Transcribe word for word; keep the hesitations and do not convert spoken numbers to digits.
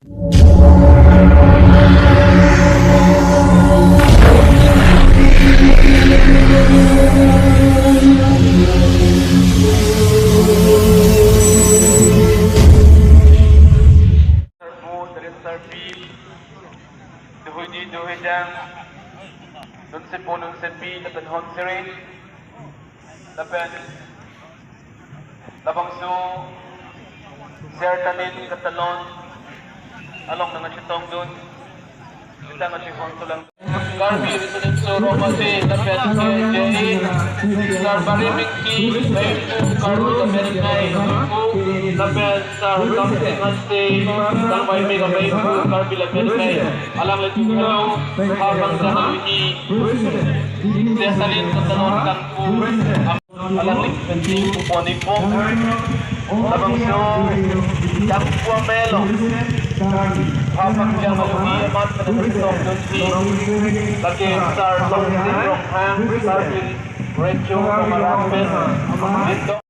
Sarpo, Darit Sarpi, Duhuidi, Duhuidang, Nunsepo, Nunsepi, lapen Hon Sering, lapen labangso Sertanin Katalon along nangchetongdun, kita nangchehon tulang. Karbi Residential Roma C, lapen K J A, Sarbari Mingki, Baipu, Karbi lapen Nai, Baipu, lapen Sar Kamsing Hanse, Sarbari Mega Baipu, Karbi lapen Nai, alangli tum hello, ha bang jana ini, Sertanin Katalon Kangpu, alangli penting kupon ipong. Labangso Kangpu amelo, ha bang jana ini amat penting kupon dunsi, lake Sar Kamsing Ronghang, Sar Bin Recho, Kamarapen, Lindong.